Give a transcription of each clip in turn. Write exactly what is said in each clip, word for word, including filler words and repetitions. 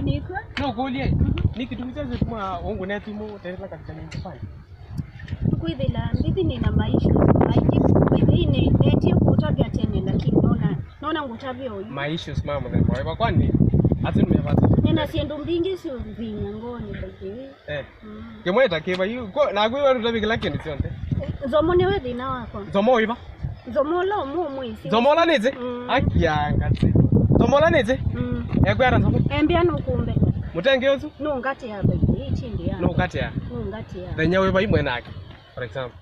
Nĩkw'a. No kũlye, nĩ kĩtumi kyasyo kuma ũngũnethimũ ũtelela katika nyumba pale. Kwĩthĩla mbithi nĩ na maissues maingĩ. Mbithi nĩ netie kũtavya tene, lakini nona, nona ngũtavya ũyu. Maissues ma mũthemba wĩva kwani? Ati nĩ mevata. Nĩ na syĩndũ mbingĩ syũnzinya ngoni, by the way. Eh. Mm. Kĩmwe ta kĩva yu, ko, na kwĩwa tũtavye kĩla kĩndũ kyonthe. Nzomo nĩwe thĩna wakwa. Nzomo wĩva? Nzomo ũla ũmwe ũmwĩsĩ. Nzomo ũla nĩtĩ? Mm. Akianga tĩ. Nzomo ũla nĩtĩ? Mm. Ekwĩata Nzomo. Embĩa nũkũmbeta. Mũtenge ũsu? Nũngatĩa, by the way, chindi ya. Nũngatĩa. Nũngatĩa. Thenya wĩva imwe nake, for example.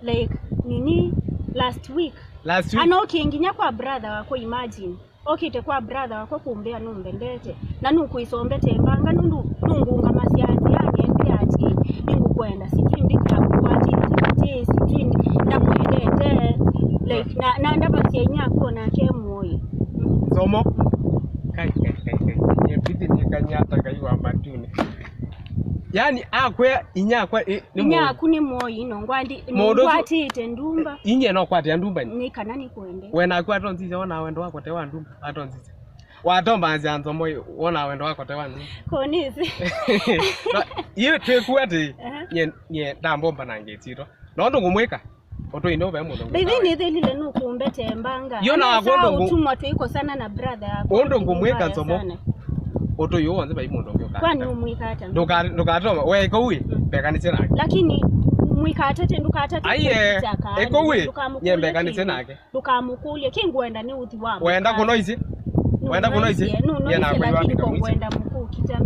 Like, nini, last week. Last week? Anokie nginya kwa brother wakwa, imagine. Okĩte kwa brother wakwa kũmbĩa nũmbendete, na nũkwĩsa ũmbete mbanga nũndũ nũngũngamasya nzĩanĩ embĩa atĩ, "Nĩngũkwenda, sijui ndĩkĩakũkwatĩte, sijui ndakwendete." Like, na, na ndavasya inyakwa nake e mũoi. Nzomo. Kai, kai, kai, kai. Nye mbithi nĩkanyata kai wa matune. Yani, akwĩa inyakwa, ĩ, nĩ mũoi. Inyaku nĩ mũoi, no ngwandi, mũndũ ũsu nĩngwatĩte ndumba. Inye no kwatĩa ndumba nĩ? Nĩ kana nĩkwende. We naku atonzisya wona wendo wako te wa ndumba, atonzisya. Watombanzya Nzomo wona wendo wako te wa ndumba. Konisi. Yu twĩku atĩ, aha, nye, nye ndambomba na ngĩtitwa. No ndũngũmwĩka. Ũtũi nũve mũndũ. Baby, nĩthelile nũkũmbete mbanga. Yo na waku ũndũ ngũ- ũtumwa twĩkosana na brother yako. Ũndũ ngũmwĩka Nzomo. Ũtũi ũũ wonze vai mũndũ ũngĩ ũka. Kwani ũmwĩka ata? Ndũka-, ndũkatoma. We ĩko uĩ, mbekanĩsye nake. Lakini mwĩka ata te, ndũkatate. Aiye, ĩko uĩ, nye mbekanĩsye nake. Ndũkamũkũlye, kĩngwenda nĩ ũthi wa. Wenda kũnoisie? Wenda kũnoisie? Nye nakwa iwambika mwisi.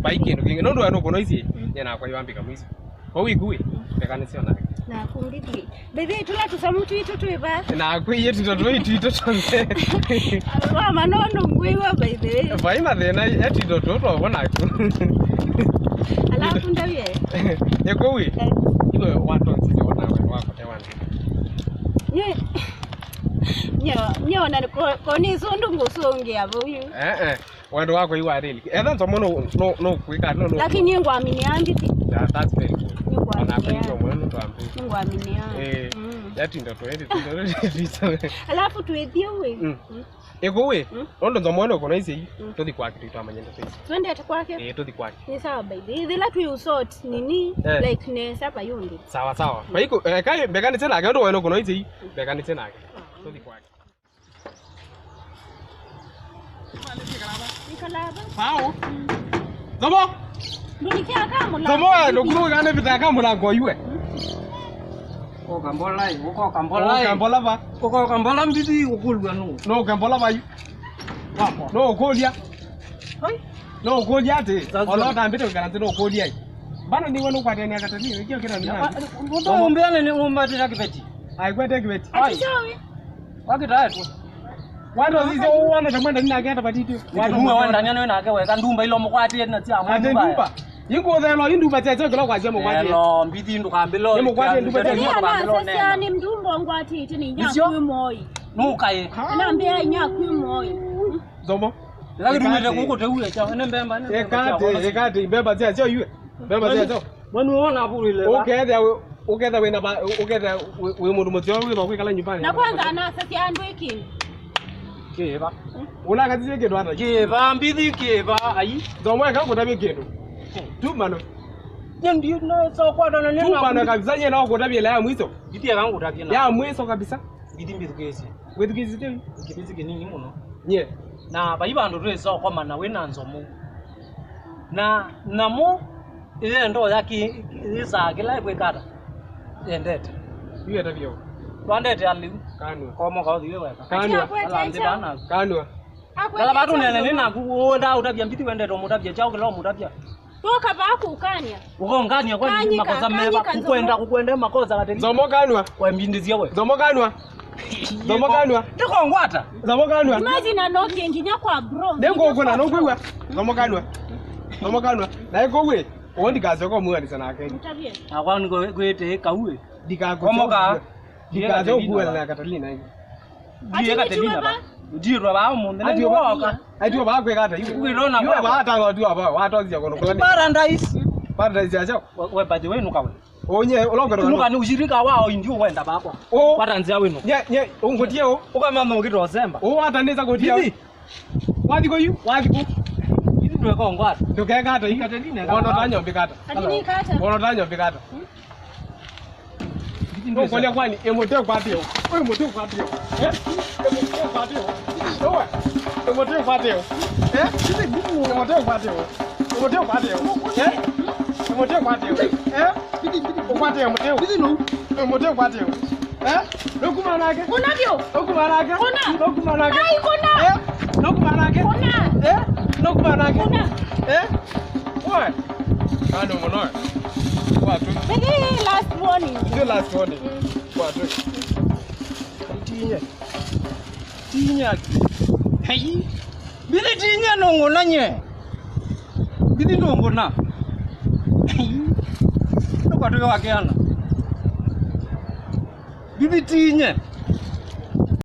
Vai kĩndũ kĩngĩ. Nũndũ wenda kũnoisie, nye nakwa iwambika mwisi. Kwa wĩku ĩ, ndekanĩsyo nake. Naku mbithi. Mbithi, tũla tũsamũ twitũ twĩ va? Naku iye tito tũi twitũ tũnthe. Wa manono ngwĩwa, by the way. Vai mathĩna, ya tito tũtũ twavo naku. Alafu ndavye. Ĩkũu ĩ? Eh. Iwe watonzisye wona wendo wako te wa ndumba. Nye, nye, nye ona ko, ko nĩ sũndũ ngũsũngĩa vau yu. Eh, eh. Wendo wakwa iwa reli. Etha Nzomo no, no, no kwĩka, no, no. Lakini ngwaminia mbithi. Yeah, that's very good. Nĩngwaminia. Ona kwa hiyo mwana tuambe. Nĩngwaminia. Eh, mm, yati ndo twende, ndo twende. Alafu twĩthie we. Mm. Mm. Ĩkũu ĩ, mm, nũndũ Nzomo no kono isi, mm, tũthi kwake twĩtwamanya ndeto isi. Twendete kwake? Eh, tũthi kwake. Nĩ sawa, by the way. Ĩthĩla twĩ usort nini, eh, like, nesa vayundi. Sawa, sawa. Mm. Vaiko, eh, kai, mbekanĩsye nake, nũndũ weno kono isi, mbekanĩsye nake. Ah. Tũthi kwake. Pao. Nzomo. Ndulikia kamula. Nzomo, eh, nukuru kana vita kamula kwa iwe. Uka mbola, uka mbola. Uka mbola va. Uka mbola mbithi ukulwa nu. No, uka mbola va. Wako. No, ukolia. Hai. No, ukolia ate. Sasa. Ona utambite kana no ukolia. Bana niwe nukwatania katani, ikio kina nina. Ndio mbeane ni umbatira kibeti. Ai, kwete kibeti. Ai. Ati sawa. Wakitaetwa. Watu sisi wana tamwenda nina kenda patiti. Watu mwa wenda nene nake weka ndumba ilo mukwatie na tia mwa. Ate ndumba. Ndumba. Yiko thelo indumba tete kilo kwa jemo kwa. Elo mbithi ndukambilo. Ni mukwatie ndumba tete. Ni ana sasa ni mdumbo ngwatite ni nyaku moi. Nukaye. Ana mbea nyaku moi. Nzomo. Lakini tumete kuko te uye cha ne mbemba ne. Ekate, ekate mbemba tia cio iwe. Mbemba tia cio. Manu ona buru ile. Uketha, uketha wina ba, uketha wĩ mũndũ mũteo wĩ ba kwikala nyumbani. Na kwanza anasasya andũ iki. Kiva. Unakathisie kĩndũ hata. Kiva, mbithi kiva, ai. Nzomo eka kũtavya kĩndũ. Tu mano. Ndio na so kwa dona nena. Tu mano kabisa, nye na kũtavya ya mwiso. Mbithi eka ngũtavya na. Ya mwiso kabisa. Mbithi mbithukĩĩsye. Wĩthukĩĩsye tei? Kĩvĩsĩ kĩnini mũno. Nye. Na vai vandũ twĩsa ũkomana wĩ na Nzomo. Na nyamũ ĩyenda ũya kĩ-, yĩsaa kĩla ĩkwĩka ata? Yendete. Yu etavya ũ? Twandete aliu. Kanua. Komoka ũthi wĩ weka. Kanua. Ala nthĩ vana. Kanua. Ala vatu nene nĩ naku, ũendaa ũtavya mbithi wendete ũmũtavya kyaũ kĩla ũmũtavya. Twoka vaa kũkany'a. Ũkongania kwa nini makosa meva? Kanyika, kanyika, kukwenda, Nzomo. Kukwenda makosa kateli. Nzomo kanua. Wembindizia we. Nzomo kanua. Nzomo kanua. Ndikongwata. Nzomo kanua. Imagine anokie nginya kwa bro. Nĩngũkũna, nũkwĩw'a? Nzomo kanua. Nzomo kanua. Na ĩkũw'ĩ, ũũ ndikaze kũmwĩanĩsya nake. Mũtavye. Akwa nĩkwĩte kauwe. Ndikaze. Komoka. Ndikaze kũkuana na Katalina. Ndiye Katalina ba. Ndiye rwa ba mũnde. Ati oba. Ati oba kweka ata iwe. Kwirona. Iwe ba tango ati oba. Watonzia kono kwa. Paradise. Paradise ya chao. We, we, by the way, nuka we. Onye, uloke. Nuka ni ushirika wao ndio wenda bakwa. Oh. Paradise ya wenu. Nye, nye, ungotie o. Ukamama ukitosemba. Oh, hata neza kotia. Bibi. Wathi kũ yu? Wathi kũ? Ndweka ngwata. Ndũkekata, ingata nine. Wona tanya mbikata. Ati nikata. Wona tanya mbikata. Ndũkũlya kwani, ĩmũte ũkwatĩo. Ĩmũte ũkwatĩo. Eh? Ĩmũte ũkwatĩo. Ĩmũte ũkwatĩo. Eh? Ĩmũte ũkwatĩo. Ĩmũte ũkwatĩo. Eh? Ĩmũte ũkwatĩo. Eh? Ũkwatĩo mũteo. Ĩmũte ũkwatĩo. Eh? Nũkuma nake. Kũna vyũ. Nũkuma nake. Kũna. Nũkuma nake. Ai, kũna. Eh? Nũkuma nake. Kũna. Eh? Nũkuma nake. Kũna. Eh? Oi. Ano mũno. Kwa tu. Ĩĩ, last warning. Ndio last warning. Kwa tu. Tinye. Tinye. Hei. Mbithi tinye nũngũna nye. Mbithi nũngũna. Hei. Nũkwatũke wakeana. Mbithi tinye.